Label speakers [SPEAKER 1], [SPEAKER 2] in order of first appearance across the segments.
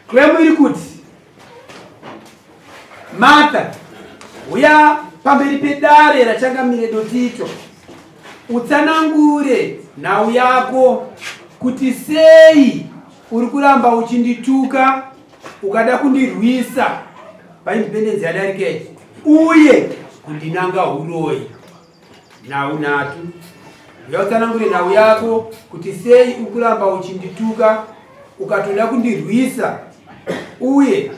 [SPEAKER 1] Claim iri kuti Martha uya pamberi pedare raChangamire Dotito utsanangure nhau yako kuti sei uri kuramba uchindituka ukada kundirwisa paindependence yadarika iyi uye kundinanga huroyi. Nhau nhatu. Uya utsanangure nhau yako kuti sei uri kuramba uchindituka ukatoda kundirwisa uye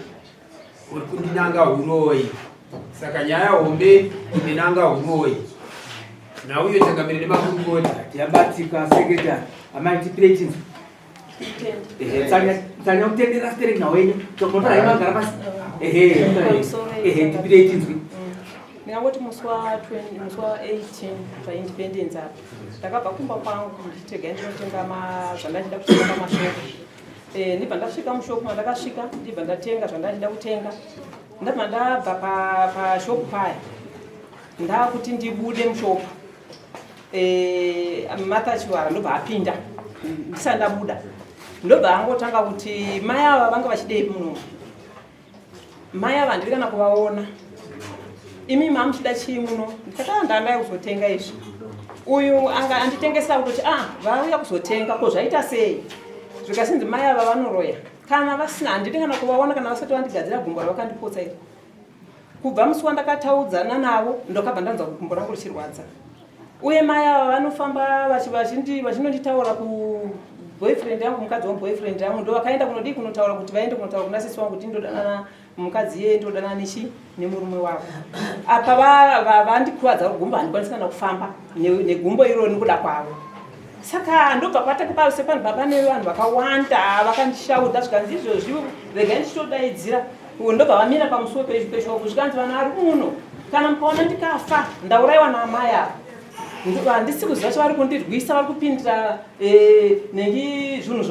[SPEAKER 1] uri kundinanga huroyi. Saka nyaya hombe kundinanga huroyi. Nhau iyo changamire nemakurukota.
[SPEAKER 2] Yabatika secretary. Amai tipirei chinzwa. Ehe, tsanya tsanya kutendera sterek nhau yenyu. Tokotora imagara pasi. Ehe, ehe, tipirei tinzwi.
[SPEAKER 3] Ndingangoti musi wa 20 musi wa 18 paindependence apa ndakabva kumba kwangu ndichitega ndinotenga zvandachida kutenga pamashopu. Eh, ndibva ndasvika mushopu mandakasvika ndibva ndatenga zvandachida kutenga ndabva ndabva pashopu paya ndakuti ndibude mushopu. Eh, Martha Chiwara ndobva apinda ndisati ndabuda ndobva angotanga kuti mai ava vanga vachidei muno mai ava handiri kana kuvaona imi mamuchida chii muno ndikati ah, ndandaya kuzotenga izvi uyu anga anditengesa kutoti ah vauya kuzotenga ko zvaita sei zvikasinzi mai ava vanoroya kana vasina handidi kana kuvaona kana vasati vandigadzira gumbo ravakandipotsa iri Kubva musi wandakataudzana navo ndakabva ndanzwa gumbo rangu richirwadza. Uye mai ava vanofamba vachinonditaura kuboyfriend yangu, mukadzi waboyfriend yangu ndo vakaenda kunodii kunotaura kuti vaende kunotaura kuna sisi wangu kuti ndodanana mukadzi iyeye ndodanana nechi nemurume wavo. Apa vandikuvadza gumbo handikwanisi kana kufamba negumbo iro nekuda kwavo. Saka ndobva kwataka pasi panhu pane vanhu vakawanda vakandishauda zvikanzi izvozvi regai ndichitodaidzira Ndobva vamira pamusuwo peshopu zvikanzi vanhu vari muno kana mukaona ndikafa ndaurayiwa naamai ava handisi kuziva chavari kundirwisa vari kupindira eh, nengi zvinhu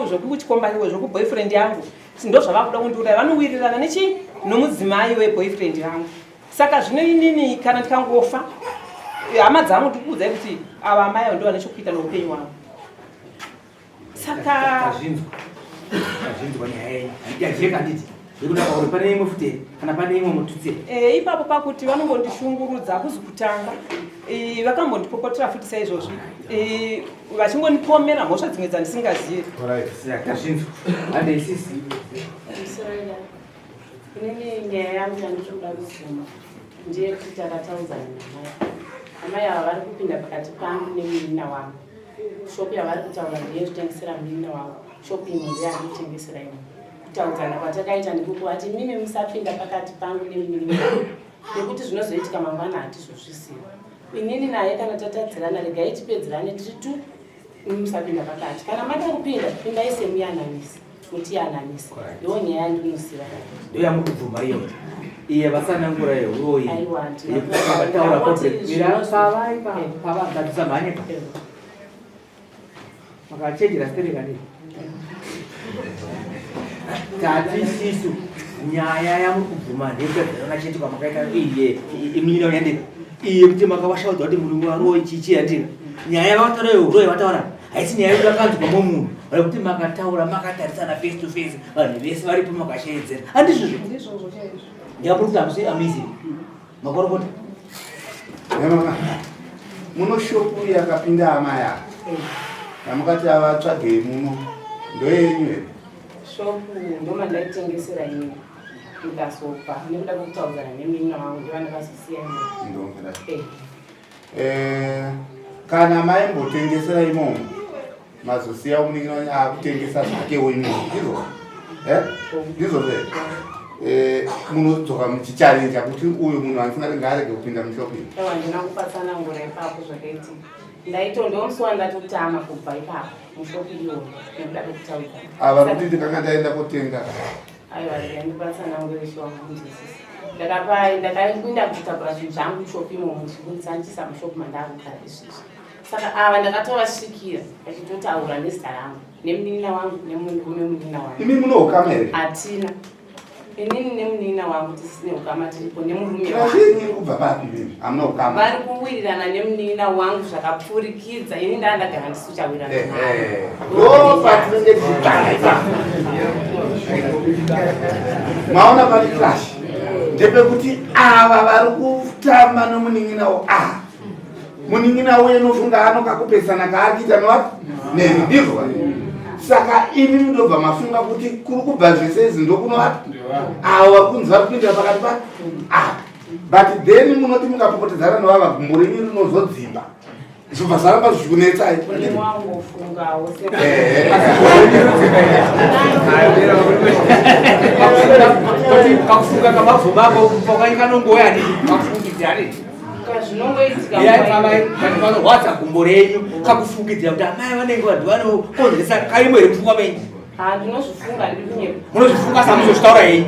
[SPEAKER 3] zvokuchikomba zvokuboyfriend yangu ndozvavakuda kundiuraya vanowirirana nechi nomudzimai weboyfriend yangu saka zvino inini kana ndikangofa hama dzangu ndikuudzai kuti ava amai ava ndo vane chokuita noupenyu hwangu
[SPEAKER 2] saka tazvinzwa tazvinzwa nyaya yenyu yajeka handiti yekuda kwauri pane imwe futi here kana pane imwe mututsi
[SPEAKER 3] eh, ipapo pakuti vanombondishungurudza hakuzi kutanga eh, vakambondipopotera futi saizvozvi eh, vachingondipomera mhosva dzimwe dzandisingazivi
[SPEAKER 2] tazvinzwa hande isisi
[SPEAKER 4] Inini nyaya yangu yandinoda kubvuma ndeyekuti takataudzana namai. Amai ava vari kupinda pakati pangu nemunin'ina wangu. Shopu yavari kutaura ndeyekutengesera munin'ina wangu. Shopu imwe ndeyandinotengesera imwe. Kutaudzana kwatakaita ndekukuvati mimi musapinda pakati pangu nemunin'ina wangu nekuti zvinozoitika mangwana hatizozviziva. Inini naye kana tatadzirana regai tipedzerane tiri tu musapinda pakati. Kana mada kupinda pindai semuyananisi. mutiyananise ndo nyaya yandinoziva
[SPEAKER 2] ndo yamukubvuma iyo iye vasanangura yehuroyi yekutaura pavai pavagadzisa mhanye pa makachenjera stereka nei tati sisu nyaya yamuri kubvuma ndeyekutadzirana chete kwamakaita iye imunyina yandika iye kuti makavashaudza kuti muri varoyi chichi yandika nyaya yavataura yehuroyi vataura haisi nyaya yekuti vakanzwa momunhu vari kuti makataura makatarisana face to face vanhu vese varipo makasheedzera handizvozvo ndikapuri kuti hamusi amizi makorokota
[SPEAKER 5] muno shopu yakapinda amai ava yamukati avatsvagei muno ndoyenyu here
[SPEAKER 4] shopu ndomandaitengesera ini ndikazopa nekuda kwekutaudzana nemunin'ina wangu ndovandakazosiya
[SPEAKER 5] ndomera eh. Eh, kana maimbotengesera imomo mazosiya munin'ina wenyu akutengesa zvakewo imomo ndizvo eh? ndizvo zve eh, munodzoka muchichalenja kuti uyu munhu andisingati ngaarege kupinda mushopping
[SPEAKER 4] ewa ndina kupatsanangura ipapo zvakaitika ndaito ndomusi wandatotama kubva ipapo mushopi iwoyo nekuda kwekutaura
[SPEAKER 5] ava kuti ndikanga ndaenda kotenga
[SPEAKER 4] Aiwa rega ndipatsanangure shuwa munzwisisa. Ndakapa ndakaenda kutakura zvinhu zvangu mushopu imomo ndichibudisa ndichisa mushopu mandakugara izvezvi. Saka ava ndakatovasvikira vachitotaura nezita rangu nemunin'ina wangu nemurume munin'ina wangu.
[SPEAKER 5] Imi muno ukama here?
[SPEAKER 4] Hatina. Inini nemunin'ina wangu tisine ukama tiripo nemurume
[SPEAKER 5] wangu. Iri kubva papi mimi? Hamuna ukama.
[SPEAKER 4] Vari kuwirirana nemunin'ina wangu zvakapfurikidza ini ndandagara ndisichawirana naye.
[SPEAKER 5] Ndo patinenge tichitsvaka ipapo. Maona pari clash ndepekuti ava vari kutamba nomunin'ina wo a munin'ina uye nofunga anokakupesana kaari kuita nowapi neni ndizvo saka imi mundobva mafunga kuti kuri kubva zvese izvi ndokunovapi avo vari kunzi vari kuindira pakati pa apa but then munoti mukapopotedzana novava gumbo renyu rinozodzimba zvobva zvaramba zvichikunetsai
[SPEAKER 2] kakufunga kamabvumako kanongoya kakufungidzira vanorwadza gumbo renyu kakufungidzira kuti amai vanenge vanhu vanokonzeresa karimo here mupfungwa menyu munozvifunga samuzozvitaura henyu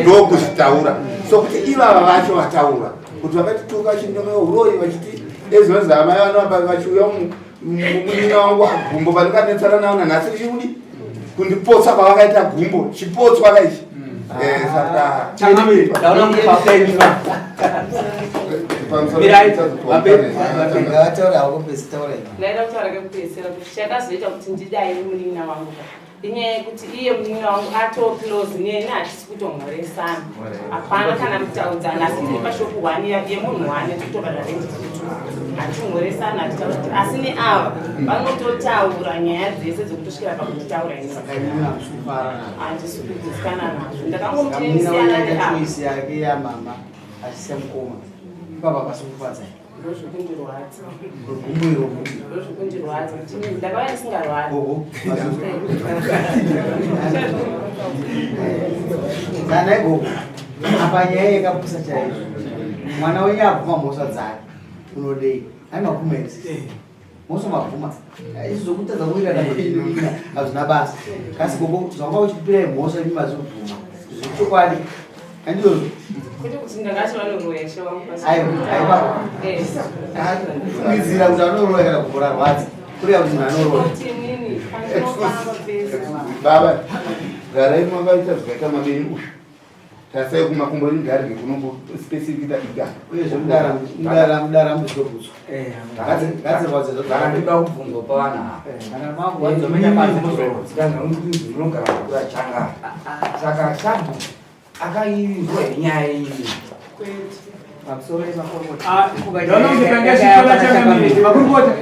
[SPEAKER 5] ndokuzvitaura sokuti ivava vacho vataura kuti vakatituka vachindonga uroyi vachiti ezvanzi amai vanoramba vachiuya munin'ina wangu gumbo pandikanetsana nawo nanhasi richikudi kundipotsa kwavakaita gumbo chipotswa kaichi mm. eh, saka
[SPEAKER 4] chakazoita kuti ndidai munin'ina wangu inyaya yekuti iye munin'ina wangu atoo close neni hatisi kutomhoresana hapana kana kutaudzana asi tiri pashopu one yemunhu one tikutobhadhara rent tiri two hatimhoresana hatitaura kuti asi neava vanototaura nyaya dzese dzekutosvikira pakutitaura ini handisi kugutsikana nazvo ndakangomuti
[SPEAKER 6] neava achisiya mukoma ipapa pasikufatsai
[SPEAKER 4] Ndozvikundirwadza.
[SPEAKER 6] Gumbo iro.
[SPEAKER 4] Ndozvikundirwadza kuti ndakauya ndisingarwari.
[SPEAKER 6] Gogo. Nana gogo. Apa nyaya yakapusa chaizvo. Mwana wenyu abvuma mhosva dzake. Unodei? Ai mabvuma here sisi? Eh. Mhosva mabvuma. Eh, izvi zvokutadza kuwirirana kwenyu ina hazvina basa. Kasi gogo zvanga uchipirai mhosva imi mazobvuma. Zvechokwadi. Handizvozvo.
[SPEAKER 4] Kwete kuti ndakati vanoroya she wangu.
[SPEAKER 6] Aiwa, aiwa.
[SPEAKER 4] Eh.
[SPEAKER 6] Kufungidzira kuti anoroya kana gumbo rarwadza. Kureva kuti munhu anoroya.
[SPEAKER 4] Kuti inini pandinofamba pese.
[SPEAKER 5] Baba, garai makaita zvakaita mabenyu uyu. Tasai kumakumbo enyu garge kunombo specific iga.
[SPEAKER 6] Uyezve mudara mudara mudara muzobutswa.
[SPEAKER 2] Eh,
[SPEAKER 6] Ngadzirwadze
[SPEAKER 7] Ndinoda kubvunzwa pavanhu ava.
[SPEAKER 6] Kana mangu
[SPEAKER 7] Wadzomenya panze muzorodzika nekuti munogara kura changa. Saka sabhu akainzwa here nyaya iyi?
[SPEAKER 1] Ndaona kunge panga sisona changamire. Makurukota.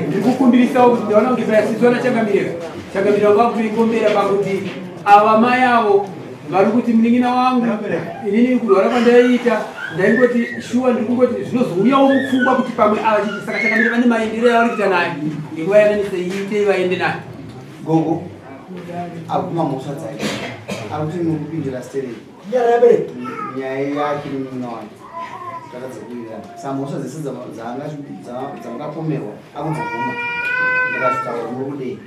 [SPEAKER 1] Ndiri kukumbirisawo kuti ndaona kunge panga sisona changamire. Changamire wanga kutoikombera pakuti ava mai avo vari kuti munin'ina wangu inini kurwara kwandaiita ndaingoti shuwa ndiri kungoti zvinozouyawo mupfungwa kuti pamwe ava chii saka changamire vane maendero avari kuita naye ndikuvayananise iitei vaende naye
[SPEAKER 6] gogo abvuma mhosva dzake ari kuti mukupindira stereki nyaya yake nemunin'ina wake takadza kuwirirana sa mhosva dzese dzamakapomerwa akudzibvuma ndikazvitaura muri kudei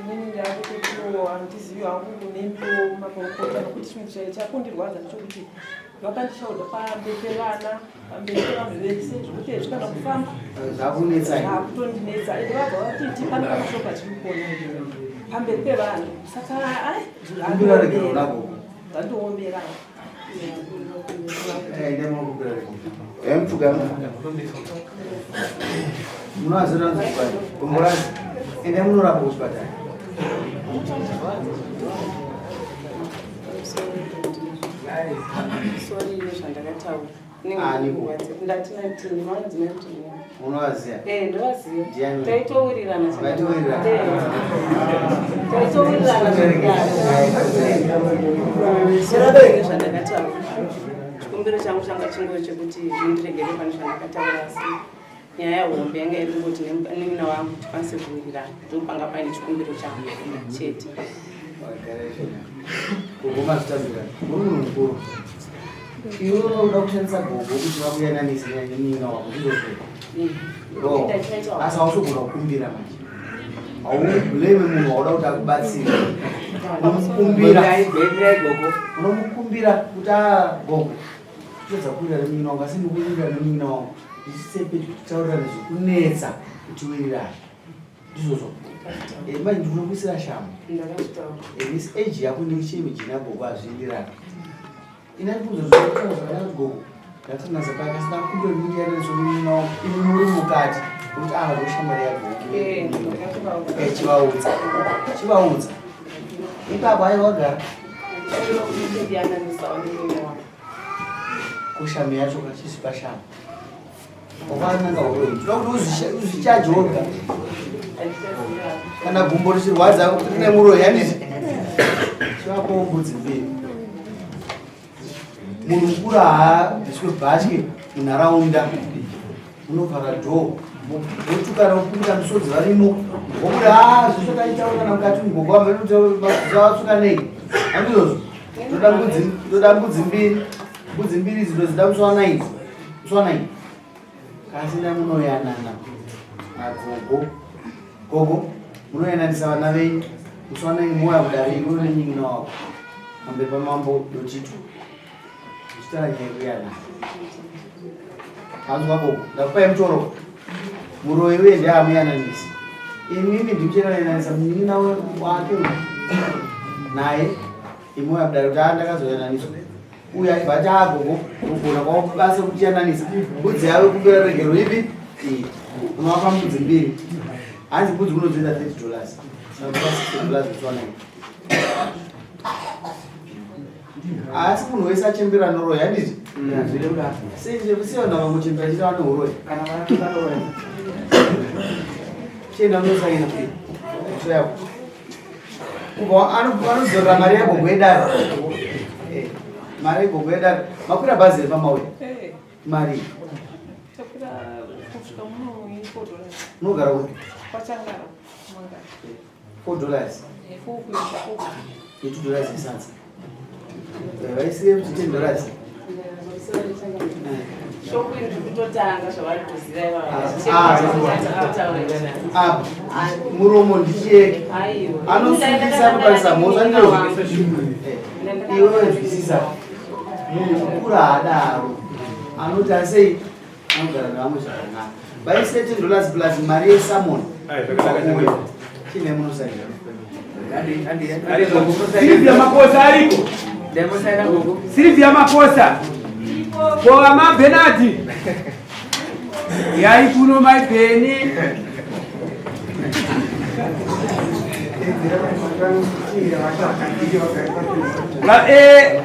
[SPEAKER 3] Inini ndakutotiwo handizivi hangu nemiwo makurukota nokuti chinhu chakundirwadza ndechokuti vakandishaudha pamberi pevana pamberi pevanhu vese zvekuti hezvi kana kufamba
[SPEAKER 6] zvakunetsai
[SPEAKER 3] zvakutondinetsa ende vabva vatiti pane pamashopu atiri kuona pamberi pevanhu saka ai
[SPEAKER 6] kumbira regero nako
[SPEAKER 3] zvandiomera
[SPEAKER 6] Ende munorapwa kuchipatara.
[SPEAKER 4] Sorry nezvandakataura.
[SPEAKER 6] Ani?
[SPEAKER 4] Ndati natini, madzimai kuti
[SPEAKER 6] Unovaziva?
[SPEAKER 4] Eh, ndovaziva.
[SPEAKER 6] Ndiani?
[SPEAKER 4] Taitowirirana.
[SPEAKER 6] Vaitowirirana.
[SPEAKER 4] Eh. Taitowirirana zvekudaro. Zvandakataura. Chikumbiro changu changa chingori chekuti mundiregere pane zvandakataura asi nyaya hombe yanga iri kungoti nemunin'ina wangu tikwanise kuwirirana. Ndopanga paine chikumbiro changu chete.
[SPEAKER 6] Gogo mazvitambira. Muri munhu mukuru. Iwe unoda kushandisa gogo kuti vakuyananise nemunin'ina wako ndizvozvo. Oh, asi hausogona kukumbira manje. Haublame munhu wauda kuti akubatsire. Unomukumbira. Unomukumbira kuti ah gogo. Totadza kuwirirana nemunin'ina wangu asi ndikuwirirana nemunin'ina wangu. Ndichisepe titaurirane zvekunetsa kuti wirirane. Ndizvozvo. Eh, manje ndinokuisira shamhu.
[SPEAKER 4] Ndakazvitaura.
[SPEAKER 6] Eh, this age yako nechemi jina gogo hazvienderani. Ina ndikuzo zvakanaka gogo. Ndatinasa pakasina kumbondiyananisomuninao imi muri mukati kuti ava ndoshamwari yagogo.
[SPEAKER 3] Eh,
[SPEAKER 6] Chivaudza. Chivaudza. Ipapo aiwa wagara.
[SPEAKER 4] Ndiyananisawo nemunin'ina wangu.
[SPEAKER 6] Kushami yacho kachisi pashama. Wakananga uroyi. Toda kuti uzvichaje woga. Kana gumbo richirwadza rine muroyi handiti? Chivapo mbudzi mbiri. Munhu mukuru haabviswe bhatye munharaunda. Munovhara dhoo. Votukana vopukuta misodzi varimo. Vobuda haa zvesvakaita kana mukati mugogo wamene nei. Handizvozvo. Toda mbudzi toda mbudzi mbiri. Mbudzi mbiri idzi ndodzida musi wa 9. Musi wa 9. Kasi ndamunoyanana nagogo. Gogo munoyananisa vana venyu. Musi wa 9 mouya kudare iwe nemunin'ina wako. Pamberi pamambo Dotito. Muchitaura nyaya yekuyanana. Hanzwa gogo, ndakupai mutoro. Muroyi uye ndiye amuyananisa. Imimi ndimuchenoyananisa munin'ina wake uyu. Naye imwe kudare kuti ndakazoyananiswa. Uyu achibva ati agogo kugona kwavo basa kutiyananisa. Mbudzi yavo kumbira regero ipi? Iyi. Unovapa mbudzi mbiri. Hanzi mbudzi kunodziita 30 dollars. Saka 60 dollars musi wa 9. Asi munhu wese achembera anoroya handiti? Sei vanhu vangochembera chete vane uroyi? Chienda unosaina mhosva yako. Kubva anodzorera mari yagogo yedare. Eh, mari yegogo yedare. Makwira bhazi here pamauya? Mari.
[SPEAKER 3] Takwira kusvika muno $4.
[SPEAKER 6] Unogara kupi?
[SPEAKER 3] Kwachangara. Mangara.
[SPEAKER 6] $4.
[SPEAKER 3] Four kuenda four.
[SPEAKER 6] $2 yesadza. Vaisiye kuti $10.
[SPEAKER 4] Shopu iri kutotanga zvavari kuziva
[SPEAKER 6] Ah,
[SPEAKER 4] ivava.
[SPEAKER 6] Apa muromo ndichiyeke.
[SPEAKER 4] Aiwa.
[SPEAKER 6] Anosungisa kuparisa mhosva ndizvo. Iwe wenzwisisa. Munhu mukuru haadaro. Anoti asei anogara nevamwe zvakanaka. Vaisiye $10 plus mari yesamon. Chine munosaina.
[SPEAKER 1] Silvia Makosa ariko. Silvia Makosa. Kwa ma Benadi. Yai kuno mai Beni. La eh.